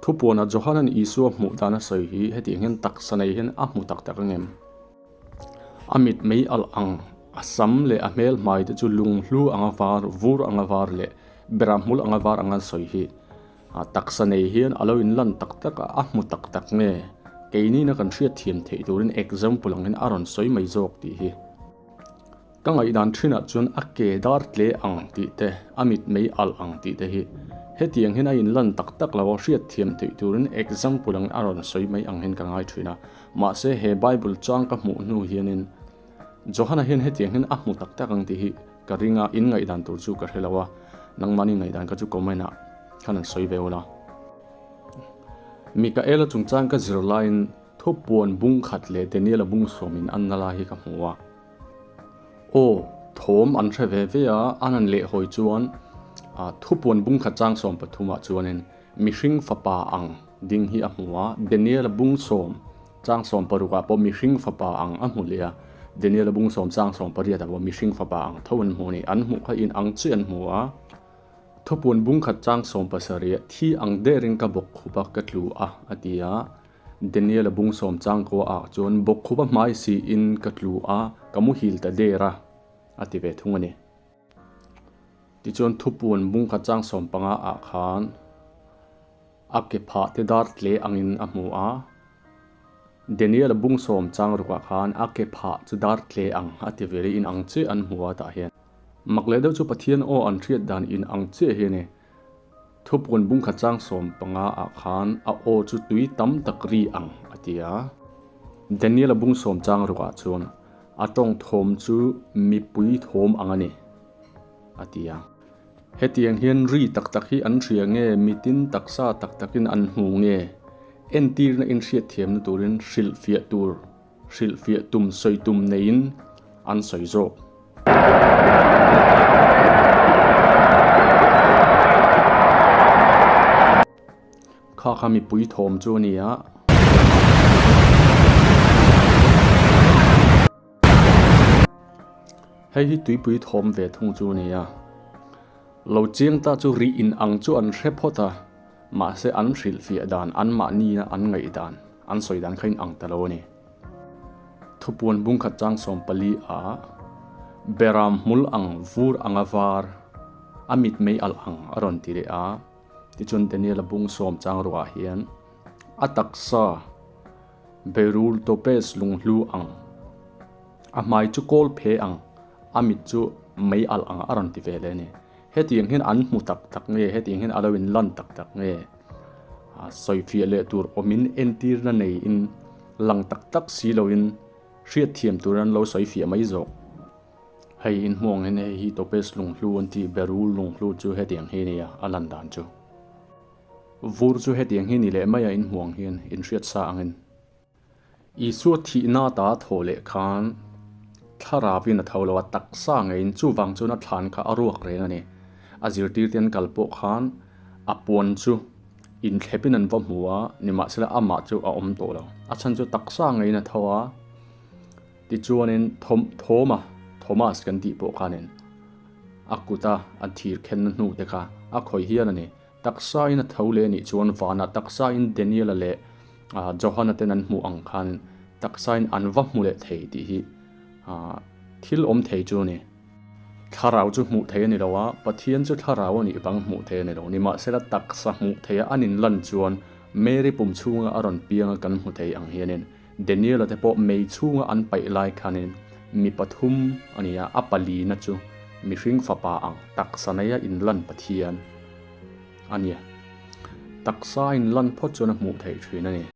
Thupuanah Johana'n Isua hmuh dan a sawi hi hetiang hian taksa nei hian a hmu tak tak ang em? A mit mei alh ang, a sam leh a hmel hmai te chu lunghlu anga var, vur anga var leh bera hmul anga var anga sawi hi a taksa nei hian a lo inlan tak tak a, a hmu tak tak nge? Keinina kan hriatthiam theih turin example angin a rawn sawi mai zawk tih hi. Ka ngaihdan thinah chuan a ke dar tle ang tih te, a mit mei alh ang tih te hi hetiang hian a inlan tak tak lo a, hriatthiam theih turin example angin a rawn sawi mai ang hian ka ngai thin a. Mahse he Bible chang ka hmuh hnu hianin Johana hian hetiang hian a hmu tak tak ang tih hi ka ring a, in ngaihdan tur chu ka hre lo a, nangmahni ngaihdan kha chu comment ah khan an sawi ve ula. Mikaela chungchang ka zir laiin thupuan bung khat leh Daniela bung sawmin an na lai hi ka hmu a. Aw, thawm an hre ve ve a, an han lehhawi chuan thupuan bung khat chang 13 ah chuanin mihring fapa ang ding hi a hmu a, Daniela bung sawm chang 16 ah pawh mihring fapa ang a hmu leh a, Daniela bung sawm chang 18 ah pawh mihring fapa ang tho an hmu a ni, an hmuh kha in ang chiah an hmu a. Thupuan bung khat chang 17 ah thi ang derin ka bawk khup a ka tlu a a ti a, Daniel-a bung sawm chang kua ah chuan bawkkhupa hmai siin ka tlu a, ka muhil ta der a, a ti ve thung a ni. Tichuan thupuan bung khat chang 15 ah khan a ke phah te dar tle angin a hmu a, Daniel-a bung sawm chang rukah khan a ke phah chu dar tle ang a ti ve leh in ang chiah an hmu a tah hian. Mak leh deuh chu Pathian aw an hriat dan in ang chiah hi a ni. Thupuan bungkhat chang 15 ah khan a aw chu tui tam tak ri ang a ti a. Daniel-a bung sawm chang rukah chuan a tawng thawm chu mipui thawm ang a ni a ti a. Hetiang hian ri tak tak hi an hria nge mitin taksa tak takin an hmu nge? Entirna inhriatthiamna turin hrilhfiah tur Hrilhfiah tum sawi tum neiin an sawi zawk. Kha kha mipui thawm chu a ni a. Hei hi tuipui thawm ve thung chu a ni a. Lo chiang ta chu rih in ang chu an hre phawt a, mahse an hrilhfiah dan, anmahnia an ngaih dan, an sawi dan kha in ang ta lo a ni. Thupuan bungkhat chang 14 ah Beram hmul ang vur anga var, a mit mei alh ang a rawn ti leh a, tichuan Daniel-a bung sawm chang ruah hian a taksa Beirul topaz lunghlu ang, a hmai chu kawl phe ang, a mit chu mei alh ang a rawn ti ve leh a ni. Hetiang hian an hmu tak tak nge, hetiang hian a lo inlan tak tak nge? Sawifiah leh tur awmin entirna neiin lang tak tak si loin hriatthiam tur an lo sawifiah mai zawk. Hei inhmuang hian hei hi Topaz lunghlu an tih Berul lunghlu chu hetiang hi a nia a lan dan chu. Vur chu hetiang hi ni leh mai a inhmuang hian inhriat sa angin. Isua thihna ta thaw leh khan thlarauin a tho lo a, taksa ngeiin chuvang chuan a thlan kha a ruak reng a ni. A zirtirte an kal pawh khan a puan chu inthlepin an va hmu a, nimahsela amah chu a awm tawh lo. A chhan chu taksa ngeiin a tho a, tichuanin Thoma, Thomas kan tih pawh khanin a kuta a thir khenna hnu te kha a khawih hial a ni. Taksain a tho leh anih chuan vanah taksain Daniel-a leh Johana ten an hmuh ang khan taksain an va hmu leh thei tih hi thil awm thei chu a ni. Thlarau chu hmuh thei a ni lo a, Pathian chu thlarau a nih vang hmuh thei a ni lo. Nimahsela taksa hmuh theia an inlan chuan Mary pum chhunga a rawn pianga kan hmu thei ang hianin Daniel-a te pawh mei chhunga an paih lai khanin mi pathum a ni a, a palina chu mihring fapa ang taksa neia inlan Pathian a nia. Taksa inlan phawt chuan a hmuh theih thin a ni.